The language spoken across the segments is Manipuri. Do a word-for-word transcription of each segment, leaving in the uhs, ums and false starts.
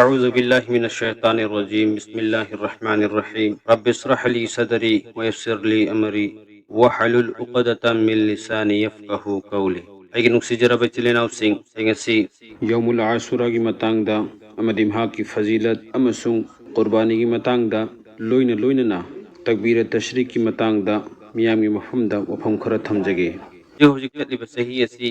أعوذ بالله من الشيطان الرجيم. بسم الله الرحمن الرحيم. رب اشرح لي صدري ويسر لي أمري واحلل عقدة من لساني يفقهوا قولي. ꯑꯩꯒꯤ ꯅꯨꯡꯁꯤꯖꯔꯕ ꯏꯆꯤꯜ ꯏꯅꯥꯎꯁꯤꯡ, ꯑꯩ ꯉꯁꯤ ꯌꯧꯃꯨꯜ ꯑꯥꯁꯨꯔꯥꯒꯤ ꯃꯇꯥꯡꯗ ꯑꯃꯗꯤ ꯃꯍꯥꯛꯀꯤ ꯐꯖꯤꯂꯠ ꯑꯃꯁꯨꯡ ꯀꯨꯔꯕꯥꯅꯤꯒꯤ ꯃꯇꯥꯡꯗ ꯂꯣꯏꯅ ꯂꯣꯏꯅꯅ ꯇꯛꯕꯤꯔ ꯇꯁ꯭ꯔꯤꯛꯀꯤ ꯃꯇꯥꯡꯗ ꯃꯤꯌꯥꯝꯒꯤ ꯃꯐꯝꯗ ꯋꯥꯐꯝ ꯈꯔ ꯊꯝꯖꯒꯦ꯫ ꯍꯧꯖꯤꯛ ꯍꯧꯖꯤꯛ ꯆꯠꯂꯤꯕ ꯆꯍꯤ ꯑꯁꯤ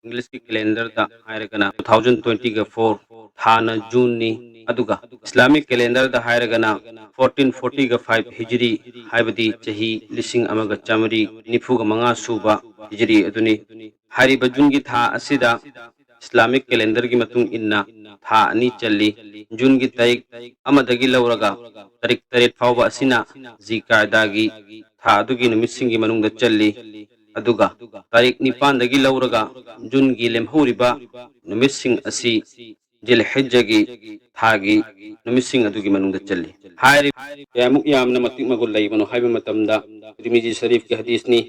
English ꯀꯤ calendar ꯗ ꯍꯥꯏꯔꯒꯅ two thousand twenty four, ꯊꯥꯅ June ꯅꯤ, ꯑꯗꯨꯒ Islamic calendar ꯗ ꯍꯥꯏꯔꯒꯅ fourteen forty five Hijri, ꯍꯥꯏꯕꯗꯤ ꯆꯍꯤ ꯂꯤꯁꯤꯡ ꯑꯃꯒ ꯆꯥꯃꯔꯤ ꯅꯤꯐꯨꯒ ꯃꯉꯥ ꯁꯨꯕ Hijri ꯑꯗꯨꯅꯤ꯫ ꯍꯥꯏꯔꯤꯕ June ꯒꯤ ꯊꯥ ꯑꯁꯤꯗ Islamic calendar ꯒꯤ ꯃꯇꯨꯡ ꯏꯟꯅ ꯊꯥ ꯑꯅꯤ ꯆꯜꯂꯤ꯫ June ꯒꯤ ꯇꯥꯔꯤꯛ ꯑꯃꯗꯒꯤ ꯂꯧꯔꯒ ꯇꯥꯔꯤꯛ ꯇꯔꯦꯠ ꯐꯥꯎꯕ ꯑꯁꯤꯅ ꯖꯤꯜ ꯀꯥꯏꯗꯥꯒꯤ ꯊꯥ ꯑꯗꯨꯒꯤ ꯅꯨꯃꯤꯠꯁꯤꯡꯒꯤ ꯃꯅꯨꯡꯗ ꯆꯜꯂꯤ꯫ ꯑꯗꯨꯒ ꯇꯥꯔꯤꯛ ꯅꯤꯄꯥꯟꯗꯒꯤ ꯂꯧꯔꯒ June ꯒꯤ ꯂꯦꯝꯍꯧꯔꯤꯕ ꯅꯨꯃꯤꯠꯁꯤꯡ ꯑꯁꯤ ꯖꯤꯜ ꯍꯤꯖ꯭ꯖꯥꯒꯤ ꯊꯥꯒꯤ ꯅꯨꯃꯤꯠꯁꯤꯡ ꯑꯗꯨꯒꯤ ꯃꯅꯨꯡꯗ ꯆꯜꯂꯤ꯫ ꯍꯥꯏꯔꯤꯕ ꯀꯌꯥꯃꯨꯛ ꯌꯥꯝꯅ ꯃꯇꯤꯛ ꯃꯒꯨꯟ ꯂꯩꯕꯅꯣ ꯍꯥꯏꯕ ꯃꯇꯝꯗ ꯇꯤꯔꯃꯤꯖꯤ ꯁꯔꯤꯐꯀꯤ ꯍꯗꯤꯁꯅꯤ꯫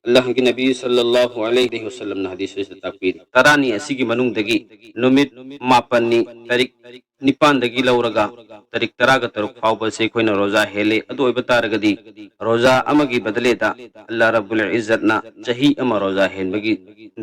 ꯑꯜꯂꯥꯍꯒꯤ ꯅꯕꯤ ꯁꯜꯂꯜꯂꯥꯍꯨ ꯑꯂꯩꯍꯤ ꯋꯁꯜꯂꯝꯅ ꯍꯗꯤꯁ ꯑꯁꯤꯗ ꯇꯥꯛꯄꯤꯔꯤ, ꯇꯔꯥꯅꯤ ꯑꯁꯤꯒꯤ ꯃꯅꯨꯡꯗꯒꯤ ꯅꯨꯃꯤꯠ ꯃꯥꯄꯟꯅꯤ, ꯇꯥꯔꯤꯛ ꯅꯤꯄꯥꯟꯗꯒꯤ ꯂꯧꯔꯒ ꯇꯥꯔꯤꯛ ꯇꯔꯥꯒ ꯇꯔꯨꯛ ꯐꯥꯎꯕ ꯑꯁꯤ ꯑꯩꯈꯣꯏꯅ ꯔꯣꯖꯥ ꯍꯦꯜꯂꯦ꯫ ꯑꯗꯨ ꯑꯣꯏꯕ ꯇꯥꯔꯒꯗꯤ ꯔꯣꯖꯥ ꯑꯃꯒꯤ ꯕꯗꯂꯦꯗ ꯑꯜꯂꯥꯍ ꯔꯕꯨꯜ ꯏꯖ꯭ꯖꯠꯅ ꯆꯍꯤ ꯑꯃ ꯔꯣꯖꯥ ꯍꯦꯟꯕꯒꯤ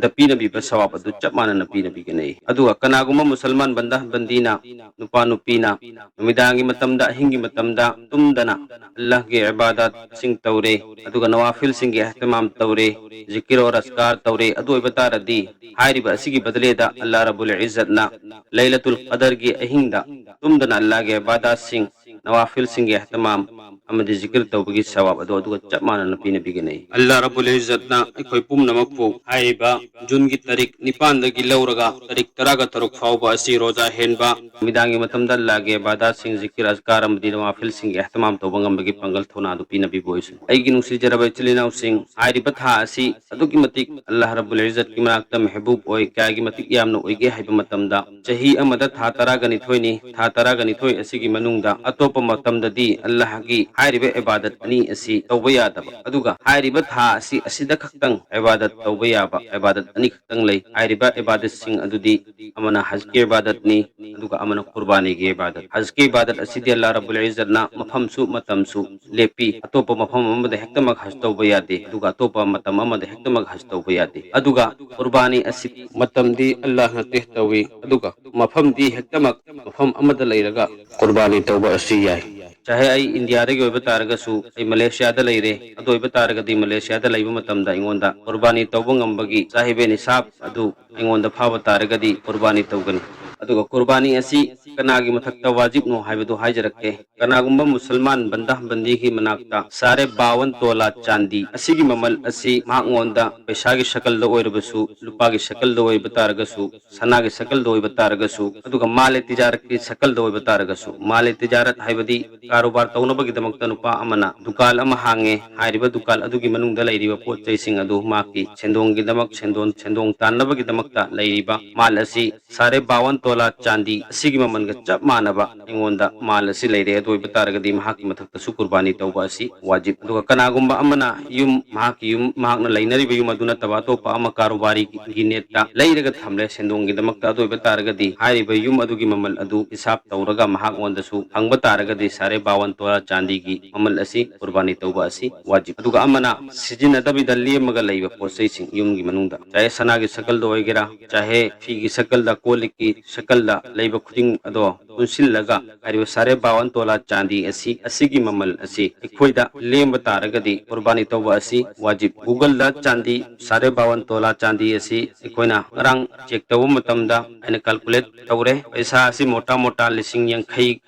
ꯗ ꯄꯤꯅꯕꯤꯕ ꯁꯋꯥꯕ ꯑꯗꯨ ꯆꯞ ꯃꯥꯟꯅꯅ ꯄꯤꯅꯕꯤꯒꯅꯤ꯫ ꯑꯗꯨꯒ ꯀꯅꯥꯒꯨꯝꯕ ꯃꯨꯁꯜꯃꯥꯟ ꯕꯟꯗꯥ ꯕꯟꯗꯤꯅ, ꯅꯨꯄꯥ ꯅꯨꯄꯤꯅ ꯅꯨꯃꯤꯗꯥꯡꯒꯤ ꯃꯇꯝꯗ, ꯑꯍꯤꯡꯒꯤ ꯃꯇꯝꯗ ꯇꯨꯝꯗꯅ ꯑꯜꯂꯥꯍꯒꯤ ꯏꯕꯥꯗꯥꯠꯁꯤꯡ ꯇꯧꯔꯦ, ꯑꯗꯨꯒ ꯅꯋꯥꯐꯤꯜꯁꯤꯡꯒꯤ ꯑꯍꯇꯃꯥꯝ ꯇꯧꯔꯦ, ꯖꯤꯀꯤꯔ ꯑꯣꯔ ꯑꯁꯀꯥꯔ ꯇꯧꯔꯦ, ꯑꯗꯨ ꯑꯣꯏꯕ ꯇꯥꯔꯗꯤ ꯍꯥꯏꯔꯤꯕ ꯑꯁꯤꯒꯤ ꯕꯗꯂꯦꯗ ꯑꯜꯂꯥꯍ ꯔꯕꯨꯜ ꯏꯖ꯭ꯖꯠꯅ ꯂꯩꯂꯇꯨꯜ ꯀꯗꯔꯒꯤ ꯑꯍꯤꯡꯗ ꯇꯨꯝꯗꯅ ꯑꯜꯂꯥꯍꯒꯤ ꯏꯕꯥꯗꯥꯠꯁꯤꯡ, ꯅꯋꯥꯐꯤꯜꯁꯤꯡꯒꯤ ꯑꯍꯇꯃꯥꯝ ꯑꯃꯗꯤ ꯖꯤꯀꯤꯔ ꯇꯧꯕꯒꯤ ꯁꯋꯥꯕ ꯑꯗꯨ ꯑꯗꯨꯒ ꯆꯞ ꯃꯥꯟꯅꯅ ꯄꯤꯅꯕꯤꯒꯅꯤ꯫ ꯑꯜꯂꯥꯍ ꯔꯕꯨꯜ ꯏꯖ꯭ꯖꯠꯅ ꯑꯩꯈꯣꯏ ꯄꯨꯝꯅꯃꯛꯄꯨ ꯍꯥꯏꯔꯤꯕ June ꯒꯤ ꯇꯥꯔꯤꯛ ꯅꯤꯄꯥꯟꯗꯒꯤ ꯂꯧꯔꯒ ꯇꯥꯔꯤꯛ ꯇꯔꯥꯒ ꯇꯔꯨꯛ ꯐꯥꯎꯕ ꯑꯁꯤ ꯔꯣꯖꯥ ꯍꯦꯟꯕ, ꯅꯨꯃꯤꯗꯥꯡꯒꯤ ꯃꯇꯝꯗ ꯑꯜꯂꯥꯍꯒꯤ ꯏꯕꯥꯗꯥꯠꯁꯤꯡ, ꯖꯤꯀꯤꯔ, ꯑꯖꯀꯥꯔ ꯑꯃꯗꯤ ꯅꯋꯥꯐꯤꯜꯁꯤꯡꯒꯤ ꯑꯍꯇꯃꯥꯝ ꯇꯧꯕ ꯉꯝꯕꯒꯤ ꯄꯥꯡꯒꯜ ꯊꯧꯅꯥ ꯑꯗꯨ ꯄꯤꯅꯕꯤꯕ ꯑꯣꯏꯁꯅꯨ꯫ ꯑꯩꯒꯤ ꯅꯨꯡꯁꯤꯖꯔꯕ ꯏꯆꯤꯜ ꯏꯅꯥꯎꯁꯤꯡ, ꯍꯥꯏꯔꯤꯕ ꯊꯥ ꯑꯁꯤ ꯑꯗꯨꯛꯀꯤ ꯃꯇꯤꯛ ꯑꯜꯂꯥꯍ ꯔꯕꯨꯜ ꯏꯖ꯭ꯖꯠꯀꯤ ꯃꯅꯥꯛꯇ ꯃꯦꯍꯕꯨꯕ ꯑꯣꯏ꯫ ꯀꯌꯥꯒꯤ ꯃꯇꯤꯛ ꯌꯥꯝꯅ ꯑꯣꯏꯒꯦ ꯍꯥꯏꯕ ꯃꯇꯝꯗ, ꯆꯍꯤ ꯑꯃꯗ ꯊꯥ ꯇꯔꯥꯒ ꯅꯤꯊꯣꯏ ꯅꯤ꯫ ꯊꯥ ꯇꯔꯥꯒ ꯅꯤꯊꯣꯏ ꯑꯁꯤꯒꯤ ꯃꯅꯨꯡꯗ ꯑꯇꯣꯞꯄ ꯃꯇꯝꯗꯗꯤ ꯑꯜꯂꯥꯍꯒꯤ ꯍꯥꯏꯔꯤꯕ ꯏꯕꯥꯗꯠ ꯑꯅꯤ ꯑꯁꯤ ꯇꯧꯕ ꯌꯥꯗꯕ, ꯑꯗꯨꯒ ꯍꯥꯏꯔꯤꯕ ꯊꯥ ꯑꯁꯤ ꯑꯁꯤꯗ ꯈꯛꯇꯪ ꯏꯕꯥꯗꯠ ꯇꯧꯕ ꯌꯥꯕ ꯏꯕꯥꯗꯠ ꯑꯅꯤꯈꯛꯇꯪ ꯂꯩ꯫ ꯍꯥꯏꯔꯤꯕ ꯏꯕꯥꯗꯠꯁꯤꯡ ꯑꯗꯨꯗꯤ ꯑꯃꯅ ꯍꯖꯀꯤ ꯏꯕꯥꯗꯠꯅꯤ, ꯑꯗꯨꯒ ꯑꯃꯅ ꯀꯨꯔꯕꯥꯅꯤꯒꯤ ꯏꯕꯥꯗꯠ꯫ ꯍꯖꯀꯤ ꯏꯕꯥꯗꯠ ꯑꯁꯤꯗꯤ ꯑꯜꯂꯥꯍ ꯔꯕꯨꯜ ꯏꯖꯠꯅ ꯃꯐꯝꯁꯨ ꯃꯇꯝꯁꯨ ꯂꯦꯞꯄꯤ꯫ ꯑꯇꯣꯞꯄ ꯃꯐꯝ ꯑꯃꯗ ꯍꯦꯛꯇꯃꯛ ꯍꯖ ꯇꯧꯕ ꯌꯥꯗꯦ, ꯑꯗꯨꯒ ꯑꯇꯣꯞꯄ ꯃꯇꯝ ꯑꯃꯗ ꯍꯦꯛꯇꯃꯛ ꯍꯖ ꯇꯧꯕ ꯌꯥꯗꯦ꯫ ꯑꯗꯨꯒ ꯀꯨꯔꯕꯥꯅꯤ ꯑꯁꯤ ꯃꯇꯝꯗꯤ ꯑꯜꯂꯥꯍꯅ ꯇꯦ ꯇꯧꯏ, ꯑꯗꯨꯒ ꯃꯐꯝꯗꯤ ꯍꯦꯛꯇꯃꯛ ꯃꯐꯝ ꯑꯃꯗ ꯂꯩꯔꯒ ꯀꯨꯔꯕꯥꯅꯤ ꯇꯧꯕ ꯑꯁꯤ ꯌꯥꯏ꯫ ꯆꯥꯍꯦ ꯑꯩ ꯏꯟꯗꯤꯌꯥꯗꯒꯤ ꯑꯣꯏꯕ ꯇꯥꯔꯒꯁꯨ, ꯑꯩ ꯃꯂꯦꯁꯤꯌꯥꯗ ꯂꯩꯔꯦ, ꯑꯗꯨ ꯑꯣꯏꯕ ꯇꯥꯔꯒꯗꯤ ꯃꯂꯦꯁꯤꯌꯥꯗ ꯂꯩꯕ ꯃꯇꯝꯗ ꯑꯩꯉꯣꯟꯗ ꯀꯨꯔꯕꯥꯅꯤ ꯇꯧꯕ ꯉꯝꯕꯒꯤ ꯆꯥꯍꯤꯕꯦ ꯅꯤꯁꯥꯕ ꯑꯗꯨ ꯑꯩꯉꯣꯟꯗ ꯐꯥꯕ ꯇꯥꯔꯒꯗꯤ ꯀꯨꯔꯕꯥꯅꯤ ꯇꯧꯒꯅꯤ꯫ ꯑꯗꯨꯒ ꯀꯨꯔꯕꯥꯅꯤ ꯑꯁꯤ ꯀꯅꯥꯒꯤ ꯃꯊꯛꯇ ꯋꯥꯖꯤꯕꯅꯣ ꯍꯥꯏꯕꯗꯨ ꯍꯥꯏꯖꯔꯛꯀꯦ꯫ ꯀꯅꯥꯒꯨꯝꯕ ꯃꯨꯁꯜꯃꯥꯟ ꯕꯟꯗꯥ ꯕꯟꯗꯤꯒꯤ ꯃꯅꯥꯛꯇ ꯁꯥꯔꯦ ꯕꯥꯋꯟ ꯇꯣꯂꯥ ꯆꯥꯟꯗꯤ ꯑꯁꯤꯒꯤ ꯃꯃꯜ ꯑꯁꯤ ꯃꯍꯥꯛꯉꯣꯟꯗ ꯄꯩꯁꯥꯒꯤ ꯁꯀꯜꯗ ꯑꯣꯏꯔꯕꯁꯨ, ꯂꯨꯄꯥꯒꯤ ꯁꯀꯜꯗ ꯑꯣꯏꯕ ꯇꯥꯔꯒꯁꯨ, ꯁꯅꯥꯒꯤ ꯁꯀꯜꯗ ꯑꯣꯏꯕ ꯇꯥꯔꯒꯁꯨ, ꯑꯗꯨꯒ ꯃꯥꯂꯦ ꯇꯤꯖꯥꯔꯠꯀꯤ ꯁꯀꯜꯗ ꯑꯣꯏꯕ ꯇꯥꯔꯒꯁꯨ, ꯃꯥꯂꯦ ꯇꯤꯖꯥꯔꯠ ꯍꯥꯏꯕꯗꯤ ꯀꯥꯔꯣꯕꯥꯔ ꯇꯧꯅꯕꯒꯤꯗꯃꯛꯇ ꯅꯨꯄꯥ ꯑꯃꯅ ꯗꯨꯀꯥꯟ ꯑꯃ ꯍꯥꯡꯉꯦ, ꯍꯥꯏꯔꯤꯕ ꯗꯨꯀꯥꯟ ꯑꯗꯨꯒꯤ ꯃꯅꯨꯡꯗ ꯂꯩꯔꯤꯕ ꯄꯣꯠ ꯆꯩꯁꯤꯡ ꯑꯗꯨ ꯃꯍꯥꯛꯀꯤ ꯁꯦꯟꯗꯣꯡꯒꯤꯗꯃꯛ, ꯁꯦꯟꯗꯣꯟ, ꯁꯦꯟꯗꯣꯡ ꯇꯥꯟꯅꯕꯒꯤꯗꯃꯛꯇ ꯂꯩꯔꯤꯕ ꯃꯥꯜ ꯑꯁꯤ ꯁꯥꯔꯦ ꯕꯥꯋꯟ ꯇꯣꯂꯥ ꯆꯥꯟꯗꯤ ꯑꯁꯤꯒꯤ ꯃꯃꯜꯒ ꯆꯞ ꯃꯥꯟꯅꯕ ꯑꯩꯉꯣꯟꯗ ꯃꯥꯜ ꯑꯁꯤ ꯂꯩꯔꯦ, ꯑꯗꯨ ꯑꯣꯏꯕ ꯇꯥꯔꯒꯗꯤ ꯃꯍꯥꯛꯀꯤ ꯃꯊꯛꯇꯁꯨ ꯀꯨꯔꯕꯥꯅꯤ ꯇꯧꯕ ꯑꯁꯤ ꯋꯥꯖꯤꯕ꯫ ꯑꯗꯨꯒ ꯀꯅꯥꯒꯨꯝꯕ ꯑꯃꯅ ꯌꯨꯝ, ꯃꯍꯥꯛꯀꯤ ꯌꯨꯝ, ꯃꯍꯥꯛꯅ ꯂꯩꯅꯔꯤꯕ ꯌꯨꯝ ꯑꯗꯨ ꯅꯠꯇꯕ ꯑꯇꯣꯞꯄ ꯑꯃ ꯀꯥꯔꯣꯕꯥꯔꯤꯒꯤ ꯅꯦꯠꯇ ꯂꯩꯔꯒ ꯊꯝꯂꯦ ꯁꯦꯟꯗꯣꯡꯒꯤꯗꯃꯛꯇ, ꯑꯗꯨ ꯑꯣꯏꯕ ꯇꯥꯔꯒꯗꯤ ꯍꯥꯏꯔꯤꯕ ꯌꯨꯝ ꯑꯗꯨꯒꯤ ꯃꯃꯜ ꯑꯗꯨ ꯍꯤꯁꯥꯕ ꯇꯧꯔꯒ ꯃꯍꯥꯛꯉꯣꯟꯗꯁꯨ ꯐꯪꯕ ꯇꯥꯔꯒꯗꯤ ꯁꯥꯔꯦ ꯕꯥꯋꯟ ꯇꯣꯂꯥ ꯆꯥꯟꯗꯤꯒꯤ ꯃꯃꯜ ꯑꯁꯤ ꯀꯨꯔꯕꯥꯅꯤ ꯇꯧꯕ ꯑꯁꯤ ꯋꯥꯖꯤꯕ꯫ ꯑꯗꯨꯒ ꯑꯃꯅ ꯁꯤꯖꯤꯟꯅꯗꯕꯤꯗ ꯂꯦꯝꯃꯒ ꯂꯩꯕ ꯄꯣꯠ ꯆꯩꯁꯤꯡ ꯌꯨꯝꯒꯤ ꯃꯅꯨꯡꯗ, ꯆꯥꯍꯦ ꯁꯅꯥꯒꯤ ꯁꯀꯜꯗ ꯑꯣꯏꯒꯦꯔꯥ, ꯆꯥꯍꯦ ꯐꯤꯒꯤ ꯁꯀꯜꯗ, ꯀꯣꯜ ꯂꯤꯛꯀꯤ ꯁꯀꯜꯗ ꯂꯩꯕ ꯈꯨꯗꯤꯡ ꯑꯗꯣ ꯄꯨꯟꯁꯤꯜꯂꯒ ꯍꯥꯏꯔꯤꯕ ꯁꯥꯔꯦ ꯕꯥꯋꯟ ꯇꯣꯂꯥ ꯆꯥꯟꯗꯤ ꯑꯁꯤ, ꯑꯁꯤꯒꯤ ꯃꯃꯜ ꯑꯁꯤ ꯑꯩꯈꯣꯏꯗ ꯂꯦꯝꯕ ꯇꯥꯔꯒꯗꯤ ꯀꯨꯔꯕꯥꯅꯤ ꯇꯧꯕ ꯑꯁꯤ ꯋꯥꯖꯤꯕ꯫ Google ꯗ ꯆꯥꯟꯗꯤ, ꯁꯥꯔꯦ ꯕꯥꯋꯟ ꯇꯣꯂꯥ ꯆꯥꯟꯗꯤ ꯑꯁꯤ ꯑꯩꯈꯣꯏꯅ ꯉꯔꯥꯡ check ꯇꯧꯕ ꯃꯇꯝꯗ ꯑꯩꯅ calculate ꯇꯧꯔꯦ꯫ ꯄꯩꯁꯥ ꯑꯁꯤ ꯃꯣꯇꯥ ꯃꯣꯇꯥ ꯂꯤꯁꯤꯡ ꯌꯥꯡꯈꯩ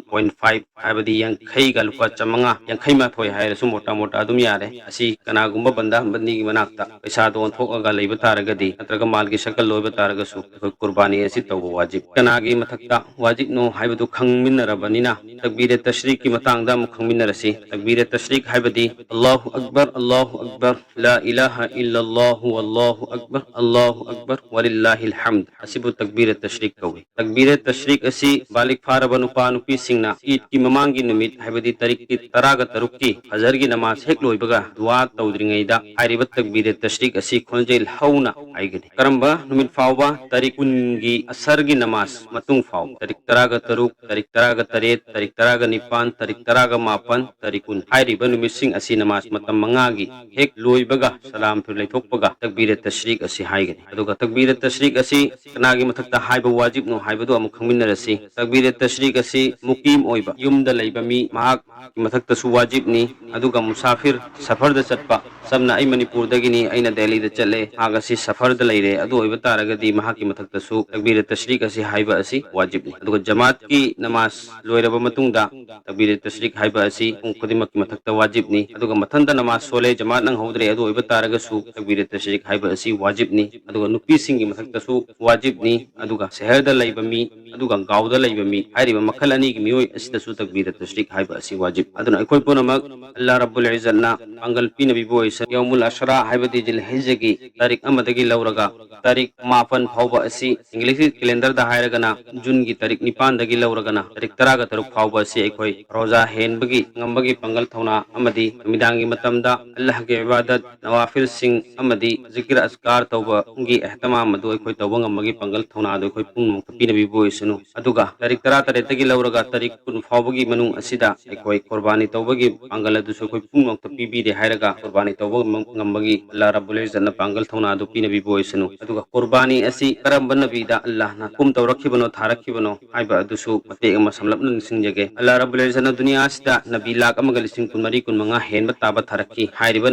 point five, ꯍꯥꯏꯕꯗꯤ ꯌꯥꯡꯈꯩꯒ ꯂꯨꯄꯥ ꯆꯥꯃꯉꯥ, ꯌꯥꯡꯈꯩ ꯃꯥꯊꯣꯏ ꯍꯥꯏꯔꯁꯨ ꯃꯣꯇꯥ ꯃꯣꯇꯥ ꯑꯗꯨꯝ ꯌꯥꯔꯦ꯫ ꯑꯁꯤ ꯀꯅꯥꯒꯨꯝꯕ ꯕꯟꯗꯥ ꯕꯟꯗꯤꯒꯤ ꯃꯅꯥꯛꯇ ꯄꯩꯁꯥꯗꯣ ꯑꯣꯟꯊꯣꯛꯑꯒ ꯂꯩꯕ ꯇꯥꯔꯒꯗꯤ, ꯅꯠꯇ꯭ꯔꯒ ꯃꯥꯜꯒꯤ ꯁꯀꯜ ꯑꯣꯏꯕ ꯇꯥꯔꯒꯁꯨ, ꯑꯩꯈꯣꯏ ꯀꯨꯔꯕꯥꯅꯤ ꯑꯁꯤ ꯇꯧꯕ ꯋꯥꯖꯤꯕ꯫ ꯀꯅꯥꯒꯤ ꯃꯊꯛꯇ ꯋꯥꯖꯤꯕꯅꯣ ꯍꯥꯏꯕꯗꯨ ꯈꯪꯃꯤꯟꯅꯔꯕꯅꯤꯅ, ꯇꯛꯕꯤꯔꯦ ꯇꯁ꯭ꯔꯤꯛꯀꯤ ꯃꯇꯥꯡꯗ ꯑꯃꯨꯛ ꯈꯪꯃꯤꯟꯅꯔꯁꯤ꯫ ꯇꯛꯕꯤꯔꯦ ꯇꯁ꯭ꯔꯤꯛ ꯍꯥꯏꯕꯗꯤ ꯑꯜꯂꯥꯍꯨ ꯑꯛꯕꯔ, ꯑꯜꯂꯥꯍꯨ ꯑꯛꯕꯔ, ꯂꯥ ꯏꯂꯥꯍ ꯏꯜꯂꯜꯂꯥꯍꯨ, ꯑꯜꯂꯥꯍꯨ ꯑꯛꯕꯔ, ꯑꯜꯂꯥꯍꯨ ꯑꯛꯕꯔ, ꯋꯥꯂꯤꯜꯂꯥꯍꯤꯜ ꯍꯝꯗ꯫ ꯑꯁꯤꯕꯨ ꯇꯛꯕꯤꯔꯦ ꯇꯁ꯭ꯔꯤꯛ ꯀꯧꯏ꯫ ꯇꯛꯕꯤꯔꯦ ꯇꯁ꯭ꯔꯤꯛ ꯑꯁꯤ ꯕꯥꯂꯤꯒ ꯐꯥꯔꯕ ꯅꯨꯄꯥ ꯅꯨꯄꯤꯁꯤꯡꯅ ꯏꯗꯀꯤ ꯃꯃꯥꯡꯒꯤ ꯅꯨꯃꯤꯠ, ꯍꯥꯏꯕꯗꯤ ꯇꯥꯔꯤꯛꯀꯤ ꯇꯔꯥꯒ ꯇꯔꯨꯛꯀꯤ ꯐꯖꯔꯒꯤ ꯅꯃꯥꯖ ꯍꯦꯛ ꯂꯣꯏꯕꯒ ꯗꯨꯋꯥ ꯇꯧꯗ꯭ꯔꯤꯉꯩꯗ ꯍꯥꯏꯔꯤꯕ ꯇꯛꯕꯤꯔꯦ ꯇꯁ꯭ꯔꯤꯛ ꯑꯁꯤ ꯈꯣꯟꯖꯦꯜ ꯍꯧꯅ ꯍꯥꯏꯒꯅꯤ꯫ ꯀꯔꯝꯕ ꯅꯨꯃꯤꯠ ꯐꯥꯎꯕ? ꯇꯥꯔꯤꯛ ꯀꯨꯟꯒꯤ ꯑꯁꯔꯒꯤ ꯅꯃꯥꯖ ꯃꯇꯨꯡ ꯐꯥꯎꯕ, ꯇꯥꯔꯤꯛ ꯇꯔꯥꯒ ꯇꯔꯨꯛ, ꯇꯥꯔꯤꯛ ꯇꯔꯥꯒ ꯇꯔꯦꯠ, ꯇꯥꯔꯤꯛ ꯇꯔꯥꯒ ꯅꯤꯄꯥꯟ, ꯇꯥꯔꯤꯛ ꯇꯔꯥꯒ ꯃꯥꯄꯟ, ꯇꯥꯔꯤꯛ ꯀꯨꯟ ꯍꯥꯏꯔꯤꯕ ꯅꯨꯃꯤꯠꯁꯤꯡ ꯑꯁꯤ ꯅꯃꯥꯖ ꯃꯇꯝ ꯃꯉꯥꯒꯤ ꯍꯦꯛ ꯂꯣꯏꯕꯒ ꯁꯂꯥꯝ ꯐꯤꯔ ꯂꯩꯊꯣꯛꯄꯒ ꯇꯛꯕꯤꯔꯦ ꯇꯁ꯭ꯔꯤꯛ ꯑꯁꯤ ꯍꯥꯏꯒꯅꯤ꯫ ꯑꯗꯨꯒ ꯇꯛꯕꯤꯔꯦ ꯇꯁ꯭ꯔꯤꯛ ꯑꯁꯤ ꯀꯅꯥꯒꯤ ꯃꯊꯛꯇ ꯍꯥꯏꯕ ꯋꯥꯖꯤꯕꯅꯣ ꯍꯥꯏꯕꯗꯨ ꯑꯃꯨꯛ ꯈꯪꯃꯤꯟꯅꯔꯁꯤ꯫ ꯇꯛꯕꯤꯔꯦ ꯇꯁ꯭ꯔꯤꯛ ꯑꯁꯤ ꯃꯨꯀꯤꯝ ꯑꯣꯏꯕ, ꯌꯨꯝꯗ ꯂꯩꯕ ꯃꯤ, ꯃꯍꯥꯛꯀꯤ ꯃꯊꯛꯇꯁꯨ ꯋꯥꯖꯤꯕꯅꯤ꯫ ꯑꯗꯨꯒ ꯃꯨꯁꯥꯐꯤꯔ, ꯁꯐꯔꯗ ꯆꯠꯄ, ꯁꯝꯅ ꯑꯩ ꯃꯅꯤꯄꯨꯔꯗꯒꯤꯅꯤ, ꯑꯩꯅ ꯗꯦꯜꯂꯤꯗ ꯆꯠꯂꯦ, ꯃꯍꯥꯛ ꯑꯁꯤ ꯁꯐꯔꯗ ꯂꯩꯔꯦ, ꯑꯗꯨ ꯑꯣꯏꯕ ꯇꯥꯔꯒꯗꯤ ꯃꯍꯥꯛꯀꯤ ꯃꯊꯛꯇꯁꯨ ꯇꯛꯕꯤꯔꯦ ꯇꯁ꯭ꯔꯤꯛ ꯑꯁꯤ ꯍꯥꯏꯕ ꯑꯁꯤ ꯋꯥꯖꯤꯕꯅꯤ꯫ ꯑꯗꯨꯒ ꯖꯃꯥꯠꯀꯤ ꯅꯃꯥꯖ ꯂꯣꯏꯔꯕ ꯃꯇꯨꯡꯗ ꯇꯛꯕꯤꯔꯦ ꯇꯁ꯭ꯔꯤꯛ ꯍꯥꯏꯕ ꯑꯁꯤ ꯄꯨꯡ ꯈꯨꯗꯤꯡꯃꯛꯀꯤ ꯃꯊꯛꯇ ꯋꯥꯖꯤꯕꯅꯤ꯫ ꯑꯗꯨꯒ ꯃꯊꯟꯇ ꯅꯃꯥꯖ ꯁꯣꯜꯂꯦ, ꯖꯃꯥꯠ ꯅꯪꯍꯧꯗ꯭ꯔꯦ, ꯑꯗꯨ ꯑꯣꯏꯕ ꯇꯥꯔꯒꯁꯨ ꯇꯛꯕꯤꯔꯦ ꯇꯁ꯭ꯔꯤꯛ ꯍꯥꯏꯕ ꯑꯁꯤ ꯋꯥꯖꯤꯕꯅꯤ꯫ ꯑꯗꯨꯒ ꯅꯨꯄꯤꯁꯤꯡꯒꯤ ꯃꯊꯛꯇꯁꯨ ꯋꯥꯖꯤꯕꯅꯤ꯫ ꯑꯗꯨꯒ ꯁꯍꯔꯗ ꯂꯩꯕ ꯃꯤ, ꯑꯗꯨꯒ ꯒꯥꯎꯗ ꯂꯩꯕ ꯃꯤ ꯍꯥꯏꯔꯤꯕ ꯃꯈꯜ ꯑꯅꯤꯒꯤ ꯃꯤꯑꯣꯏ ꯑꯁꯤꯗꯁꯨ ꯇꯛꯕꯤꯔꯦ ꯇꯁ꯭ꯔꯤꯛ ꯍꯥꯏꯕ ꯑꯁꯤ ꯋꯥꯖꯤꯕ꯫ ꯑꯗꯨꯅ ꯑꯩꯈꯣꯏ ꯄꯨꯝꯅꯃꯛ ꯑꯜꯂꯥꯍ ꯔꯕꯨꯜ ꯏꯖꯠꯅ ꯄꯥꯡꯒꯜ ꯄꯤꯅꯕꯤꯕ ꯑꯣꯏꯁꯅꯨ꯫ ꯌꯧꯃꯨꯜ ꯑꯁꯔꯥ ꯍꯥꯏꯕꯗꯤ ꯖꯤꯜꯍꯤꯖꯒꯤ ꯇꯥꯔꯤꯛ ꯑꯃꯗꯒꯤ ꯂꯧꯔꯒ ꯇꯥꯔꯤꯛ ꯃꯥꯄꯟ ꯐꯥꯎꯕ ꯑꯁꯤ ꯏꯪꯂꯤꯁꯀꯤ ꯀꯦꯂꯦꯟꯗꯔꯗ ꯍꯥꯏꯔꯒꯅ ꯖꯨꯟꯒꯤ ꯇꯥꯔꯤꯛ ꯅꯤꯄꯥꯟꯗꯒꯤ ꯂꯧꯔꯒꯅ ꯇꯥꯔꯤꯛ ꯇꯔꯥꯒ ꯇꯔꯨꯛ ꯐꯥꯎꯕ ꯑꯁꯤ ꯑꯩꯈꯣꯏ ꯔꯣꯖꯥ ꯍꯦꯟꯕꯒꯤ ꯉꯝꯕꯒꯤ ꯄꯥꯡꯒꯜ ꯊꯧꯅꯥ ꯑꯃꯗꯤ ꯅꯨꯃꯤꯗꯥꯡꯒꯤ ꯃꯇꯝꯗ ꯑꯜꯂꯥꯍꯒꯤ ꯏꯕꯥꯗꯠ, ꯅꯋꯥꯐꯤꯜꯁꯤꯡ ꯑꯃꯗꯤ ꯖꯤꯀꯤꯔ ꯑꯁꯀꯥꯔ ꯇꯧꯕꯒꯤ ꯑꯦꯍꯇꯃꯥꯝ ꯑꯗꯨ ꯑꯩꯈꯣꯏ ꯇꯧꯕ ꯉꯝꯕꯒꯤ ꯄꯥꯡꯒꯜ ꯊꯧꯅꯥ ꯑꯗꯨ ꯑꯩꯈꯣꯏ ꯄꯨꯝꯅꯃꯛꯇ ꯄꯤꯅꯕꯤꯕ ꯑꯣꯏꯁꯅꯨ꯫ ꯑꯗꯨꯒ ꯇꯥꯔꯤꯛ ꯇꯔꯥꯇꯔꯦꯠꯇꯒꯤ ꯂꯧꯔꯒ ꯇꯥꯔꯤꯛ ꯀꯨꯟ ꯐꯥꯎꯕꯒꯤ ꯃꯅꯨꯡ ꯑꯁꯤꯗ ꯑꯩꯈꯣꯏ ꯀꯨꯔꯕꯥꯅꯤ ꯇꯧꯕꯒꯤ ꯄꯥꯡꯒꯜ ꯑꯗꯨꯁꯨ ꯑꯩꯈꯣꯏ ꯄꯨꯝꯅꯃꯛꯇ ꯄꯤꯕꯤꯔꯦ ꯍꯥꯏꯔꯒ ꯀꯨꯔꯕꯥꯅꯤ ꯇꯧꯕ ꯉꯝ-, ꯉꯝꯕꯒꯤ ꯑꯜꯂꯥꯍ ꯔꯕꯨꯜ ꯏꯖꯠꯅ ꯄꯥꯡꯒꯜ ꯊꯧꯅꯥ ꯑꯗꯨ ꯄꯤꯅꯕꯤꯕ ꯑꯣꯏꯁꯅꯨ꯫ ꯑꯗꯨꯒ ꯀꯨꯔꯕꯥꯅꯤ ꯑꯁꯤ ꯀꯔꯝꯕ ꯅꯕꯤꯗ ꯑꯜꯂꯥꯍꯅ ꯍꯨꯀꯨꯝ ꯇꯧꯔꯛꯈꯤꯕꯅꯣ, ꯊꯥꯔꯛꯈꯤꯕꯅꯣ ꯍꯥꯏꯕ ꯑꯗꯨꯁꯨ ꯃꯇꯦꯛ ꯑꯃ ꯁꯝꯂꯞꯅ ꯅꯤꯡꯁꯤꯡꯖꯒꯦ꯫ ꯑꯜꯂꯥꯍ ꯔꯕꯨꯜ ꯏꯖꯠꯅ ꯗꯨꯅꯤꯌꯥ ꯑꯁꯤꯗ ꯅꯕꯤ ꯂꯥꯈ ꯑꯃꯒ ꯂꯤꯁꯤꯡ ꯀꯨꯟꯃꯔꯤ, ꯀꯨꯟꯃꯉꯥ ꯍꯦꯟꯕ ꯇꯥꯕ ꯊꯥꯔꯛꯈꯤ꯫ ꯍꯥꯏꯔꯤꯕ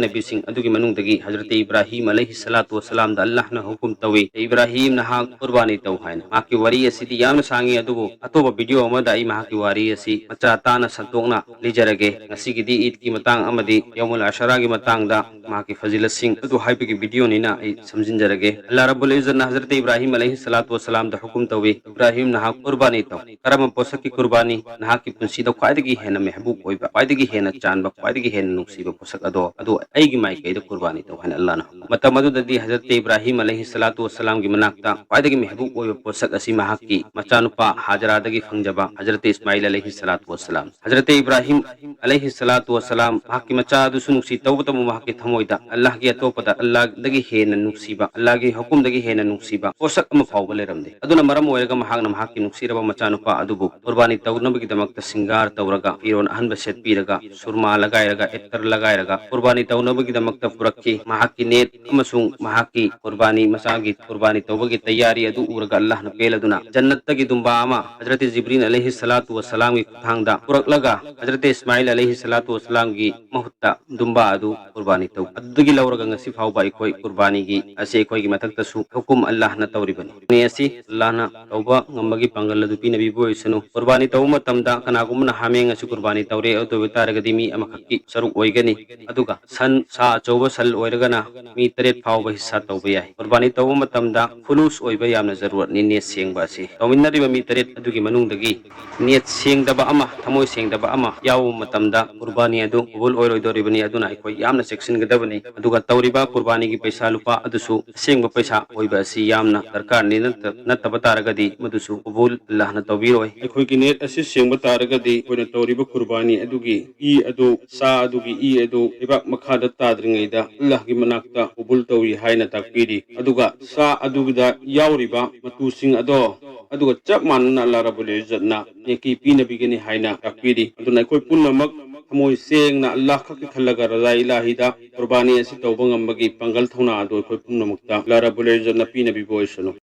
ꯅꯕꯤꯁꯤꯡ ꯑꯗꯨꯒꯤ ꯃꯅꯨꯡꯗꯒꯤ ꯍꯖꯔꯠ ꯏꯕ꯭ꯔꯥꯍꯤꯝ ꯑꯂꯩꯍꯤ ꯁꯂꯥꯇꯨ ꯋꯁꯂꯥꯝꯗ ꯑꯜꯂꯥꯍꯅ ꯍꯨꯀꯨꯝ ꯇꯧꯏ, "ꯏꯕ꯭ꯔꯥꯍꯤꯝ, ꯅꯍꯥꯛ ꯀꯨꯔꯕꯥꯅꯤ ꯇꯧ" ꯍꯥꯏꯅ꯫ ꯃꯍꯥꯛꯀꯤ ꯋꯥꯔꯤ ꯑꯁꯤꯗꯤ ꯌꯥꯝꯅ ꯁꯥꯡꯉꯤ, ꯑꯗꯨꯕꯨ ꯑꯇꯣꯞꯄ ꯚꯤꯗꯤꯑꯣ ꯑꯃꯗ ꯑꯩ ꯃꯍꯥꯛꯀꯤ ꯋꯥꯔꯤ ꯑꯁꯤ ꯃꯆꯥ ꯇꯥꯅ ꯁꯟꯗꯣꯛꯅ ꯂꯤꯖꯔꯒꯦ꯫ ꯉꯁꯤꯒꯤꯗꯤ ꯏꯗꯀꯤ ꯃꯇꯥꯡ ꯑꯃꯗꯤ ꯌꯧꯃꯨꯜ ꯑꯁꯔꯥꯒꯤ ꯃꯇꯥꯡꯗ ꯃꯍꯥꯛꯀꯤ ꯐꯖꯤꯂꯠꯁꯤꯡ ꯑꯗꯨ ꯍꯥꯏꯕꯒꯤ ꯚꯤꯗꯤꯑꯣꯅꯤꯅ ꯑꯩ ꯁꯝꯖꯤꯟꯖꯔꯒꯦ꯫ ꯑꯜꯂꯥꯍ ꯔꯕꯨꯜ ꯏꯖꯠꯅ ꯍꯖꯔꯠ ꯏꯕ꯭ꯔꯥꯍꯤꯝ ꯑꯂꯩꯍꯤ ꯁꯂꯥꯇꯨ ꯋꯁꯂꯥꯝꯗ ꯍꯨꯀꯨꯝ ꯇꯧꯏ, "ꯏꯕ꯭ꯔꯥꯍꯤꯝ, ꯅꯍꯥꯛ ꯀꯨꯔꯕꯥꯅꯤ ꯇꯧ꯫ ꯀꯔꯝꯕ ꯄꯣꯠꯁꯛꯀꯤ ꯀꯨꯔꯕꯥꯅꯤ? ꯅꯍꯥꯛꯀꯤ ꯄꯨꯟꯁꯤꯗ ꯈ꯭ꯋꯥꯏꯗꯒꯤ ꯍꯦꯟꯅ ꯃꯦꯍꯕꯨꯕ ꯑꯣꯏꯕ, ꯈ꯭ꯋꯥꯏꯗꯒꯤ ꯍꯦꯟꯅ ꯆꯥꯟꯕ, ꯈ꯭ꯋꯥꯏꯗꯒꯤ ꯍꯦꯟꯅ ꯅꯨꯡꯁꯤꯕ ꯄꯣꯠꯁꯛ ꯑꯗꯣ, ꯑꯗꯨ ꯑꯩꯒꯤ ꯃꯥꯏꯀꯩꯗ ꯀꯨꯔꯕꯥꯅꯤ ꯇꯧ ꯍꯥꯏꯅ ꯑꯜꯂꯥꯍꯅ ꯍꯥꯏ꯫ ꯃꯇꯝ ꯑꯗꯨꯗꯗꯤ ꯍꯖꯔꯠ ꯏꯕ꯭ꯔꯥꯍꯤꯝ ꯑꯂꯩꯍꯤ ꯁꯂꯥꯇꯨ ꯋꯁꯁꯂꯥꯝꯒꯤ ꯃꯅꯥꯛꯇ ꯈ꯭ꯋꯥꯏꯗꯒꯤ ꯃꯦꯍꯕꯨꯕ ꯑꯣꯏꯕ ꯄꯣꯠꯁꯛ ꯑꯁꯤ ꯃꯍꯥꯛꯀꯤ ꯃꯆꯥꯅꯨꯄꯥ ꯍꯥꯖꯔꯥꯗꯒꯤ ꯐꯪꯖꯕ ꯍꯖꯔꯠ ꯏꯁꯃꯥꯏꯜ ꯑꯂꯩꯍꯤ ꯁꯂꯥꯇꯨ ꯋꯁꯁꯂꯥꯝ꯫ ꯍꯖꯔꯠ ꯏꯕ꯭ꯔꯥꯍꯤꯝ ꯑꯂꯩꯍꯤ ꯁꯂꯥꯇꯨ ꯋꯁꯁꯂꯥꯝ ꯃꯍꯥꯛꯀꯤ ꯃꯆꯥ ꯑꯗꯨꯁꯨ ꯅꯨꯡꯁꯤ ꯇꯧꯕꯇꯕꯨ ꯃꯍꯥꯛꯀꯤ ꯊꯃꯣꯏꯗ ꯑꯜꯂꯥꯍꯒꯤ ꯑꯇꯣꯞꯄꯗ, ꯑꯜꯂꯥꯍꯗꯒꯤ ꯍꯦꯟꯅ ꯅꯨꯡꯁꯤꯕ, ꯑꯜꯂꯥꯍꯒꯤ ꯍꯨꯀꯨꯝꯗꯒꯤ ꯍꯦꯟꯅ ꯅꯨꯡꯁꯤꯕ ꯄꯣꯠꯁꯛ ꯑꯃ ꯐꯥꯎꯕ ꯂꯩꯔꯝꯗꯦ꯫ ꯑꯗꯨꯅ ꯃꯔꯝ ꯑꯣꯏꯔꯒ ꯃꯍꯥꯛꯅ ꯃꯍꯥꯛꯀꯤ ꯅꯨꯡꯁꯤꯔꯕ ꯃꯆꯥꯅꯨꯄꯥ ꯑꯗꯨꯕꯨ ꯀꯨꯔꯕꯥꯅꯤ ꯇꯧꯅꯕꯒꯤꯗꯃꯛꯇ ꯁꯤꯡꯒꯥꯔ ꯇꯧꯔꯒ, ꯐꯤꯔꯣꯜ ꯑꯍꯟꯕ ꯁꯦꯠꯄꯤꯔꯒ, ꯁꯨꯔꯃꯥ ꯂꯒꯥꯏꯔꯒ, ꯑꯦꯇꯔ ꯂꯒꯥꯏꯔꯒ ꯀꯨꯔꯕꯥꯅꯤ ꯇꯧꯅꯕꯒꯤꯗꯃꯛꯇ ꯄꯨꯔꯛꯈꯤ꯫ ꯃꯍꯥꯛꯀꯤ ꯅꯦꯠ ꯑꯃꯁꯨꯡ ꯃꯍꯥꯛꯀꯤ ꯀꯨꯔꯕꯥꯅꯤ, ꯃꯆꯥꯒꯤ ꯀꯨꯔꯕꯥꯅꯤ ꯇꯧꯕꯒꯤ ꯇꯌꯥꯔꯤ ꯑꯗꯨ ꯎꯔꯒ ꯑꯜꯂꯥꯍꯅ ꯄꯦꯜꯂꯗꯨꯅ ꯖꯟꯅꯠꯇꯒꯤ ꯗꯨꯝꯕꯥ ꯑꯃ ꯍꯖꯔꯠ ꯖꯤꯕ꯭ꯔꯤꯜ ꯑꯂꯩꯍꯤ ꯁꯂꯥꯇꯨ ꯋꯁꯁꯂꯥꯝꯒꯤ ꯈꯨꯠꯊꯥꯡꯗ ꯄꯨꯔꯛꯂꯒ ꯍꯖꯔꯠ ꯏꯁꯃꯥꯏꯜ ꯑꯂꯩꯍꯤ ꯁꯂꯥꯇꯨ ꯋꯁꯁꯂꯥꯝꯒꯤ ꯃꯍꯨꯠꯇ ꯗꯨꯝꯕꯥ ꯑꯗꯨ ꯀꯨꯔꯕꯥꯅꯤ ꯇꯧ꯫ ꯑꯗꯨꯗꯒꯤ ꯂꯧꯔꯒ ꯉꯁꯤ ꯐꯥꯎꯕ ꯑꯩꯈꯣꯏ ꯀꯨꯔꯕꯥꯅꯤ ꯑꯁꯤ ꯑꯩꯈꯣꯏꯒꯤ ꯃꯊꯛꯇꯁꯨ ꯍꯨꯀꯨꯝ ꯑꯜꯂꯥꯍꯅ ꯇꯧꯔꯤꯕꯅꯤ꯫ ꯀꯨꯔꯕꯥꯅꯤ ꯑꯁꯤ ꯑꯜꯂꯥꯍꯅ ꯇꯧꯕ ꯉꯝꯕꯒꯤ ꯄꯥꯡꯒꯜ ꯑꯗꯨ ꯄꯤꯅꯕꯤꯕ ꯑꯣꯏꯁꯅꯨ꯫ ꯀꯨꯔꯕꯥꯅꯤ ꯇꯧꯕ ꯃꯇꯝꯗ ꯀꯅꯥꯒꯨꯝꯕꯅ ꯍꯥꯃꯦꯡ ꯑꯁꯤ ꯀꯨꯔꯕꯥꯅꯤ ꯇꯧꯔꯦ, ꯑꯗꯨ ꯑꯣꯏꯕ ꯇꯥꯔꯒꯗꯤ ꯃꯤ ꯑꯃꯈꯛꯀꯤ ꯁꯔꯨꯛ ꯑꯣꯏꯒꯅꯤ꯫ ꯑꯗꯨꯒ ꯁꯟ, ꯁꯥ ꯑꯆꯧꯕ ꯁꯟ ꯑꯣꯏꯔꯒꯅ ꯃꯤ ꯇꯔꯦꯠ ꯐꯥꯎꯕ ꯍꯤꯁꯥ ꯇꯧꯕ ꯌꯥꯏ꯫ ꯀꯨꯔꯕꯥꯅꯤ ꯇꯧꯕ ꯃꯇꯝꯗ ꯈꯨꯂꯨꯁ ꯑꯣꯏꯕ ꯌꯥꯝꯅ ꯖꯔꯨꯔꯠꯅꯤ, ꯅꯤꯌꯠ ꯁꯦꯡꯕ ꯑꯁꯤ꯫ ꯇꯧꯃꯤꯟꯅꯔꯤꯕ ꯃꯤ ꯇꯔꯦꯠ ꯑꯗꯨꯒꯤ ꯃꯅꯨꯡꯗꯒꯤ ꯅꯤꯌꯠ ꯁꯦꯡꯗꯕ ꯑꯃ, ꯊꯃꯣꯏ ꯁꯦꯡꯗꯕ ꯑꯃ ꯌꯥꯎꯕ ꯃꯇꯝꯗ ꯀꯨꯔꯕꯥꯅꯤ ꯑꯗꯨ ꯀꯕꯨꯜ ꯑꯣꯏꯔꯣꯏꯗꯧꯔꯤꯕꯅꯤ꯫ ꯑꯗꯨꯅ ꯑꯩꯈꯣꯏ ꯌꯥꯝꯅ ꯆꯦꯛꯁꯤꯟꯒꯗꯕꯅꯤ꯫ ꯑꯗꯨꯒ ꯇꯧꯔꯤꯕ ꯀꯨꯔꯕꯥꯅꯤꯒꯤ ꯄꯩꯁꯥ ꯂꯨꯄꯥ ꯑꯗꯨꯁꯨ ꯑꯁꯦꯡꯕ ꯄꯩꯁꯥ ꯑꯣꯏꯕ ꯑꯁꯤ ꯌꯥꯝꯅ ꯗꯔꯀꯥꯔꯅꯤ꯫ ꯅꯠꯇ-, ꯅꯠꯇꯕ ꯇꯥꯔꯒꯗꯤ ꯃꯗꯨꯁꯨ ꯀꯕꯨꯜ ꯑꯜꯂꯥꯍꯅ ꯇꯧꯕꯤꯔꯣꯏ꯫ ꯑꯩꯈꯣꯏꯒꯤ ꯅꯤꯌꯠ ꯑꯁꯤ ꯁꯦꯡꯕ ꯇꯥꯔꯒꯗꯤ ꯑꯩꯈꯣꯏꯅ ꯇꯧꯔꯤꯕ ꯀꯨꯔꯕꯥꯅꯤ ꯑꯗꯨꯒꯤ ꯏ ꯑꯗꯨ, ꯁꯥ ꯑꯗꯨꯒꯤ ꯏ ꯑꯗꯨ ꯂꯩꯕꯥꯛ ꯃꯈꯥꯗ ꯇꯥꯗ꯭ꯔꯤꯉꯩꯗ ꯑꯜꯂꯥꯍꯒꯤ ꯃꯅꯥꯛꯇ ꯀꯕꯨꯜ ꯇꯧꯏ ꯍꯥꯏꯅ ꯇꯥꯛꯄꯤꯔꯤ꯫ ꯑꯗꯨꯒ ꯁꯥ ꯑꯗꯨꯗ ꯌꯥꯎꯔꯤꯕ ꯃꯇꯨꯁꯤꯡ ꯑꯗꯣ, ꯑꯗꯨꯒ ꯆꯞ ꯃꯥꯟꯅꯅ ꯑꯜꯂꯥꯍ ꯔꯕꯨꯜ ꯏꯖꯠꯅ ꯅꯦꯀꯤ ꯄꯤꯅꯕꯤꯒꯅꯤ ꯍꯥꯏꯅ ꯇꯥꯛꯄꯤꯔꯤ꯫ ꯑꯗꯨꯅ ꯑꯩꯈꯣꯏ ꯄꯨꯝꯅꯃꯛ ꯊꯃꯣꯏ ꯁꯦꯡꯅ ꯑꯜꯂꯥꯍ ꯈꯛꯀꯤ ꯈꯜꯂꯒ ꯔꯖꯥ ꯏꯂꯥꯍꯤꯗ ꯀꯨꯔꯕꯥꯅꯤ ꯑꯁꯤ ꯇꯧꯕ ꯉꯝꯕꯒꯤ ꯄꯥꯡꯒꯜ ꯊꯧꯅꯥ ꯑꯗꯨ ꯑꯩꯈꯣꯏ ꯄꯨꯝꯅꯃꯛꯇ ꯑꯜꯂꯥꯍ ꯔꯕꯨꯜ ꯏꯖꯠꯅ ꯄꯤꯅꯕꯤꯕ ꯑꯣꯏꯁꯅꯨ꯫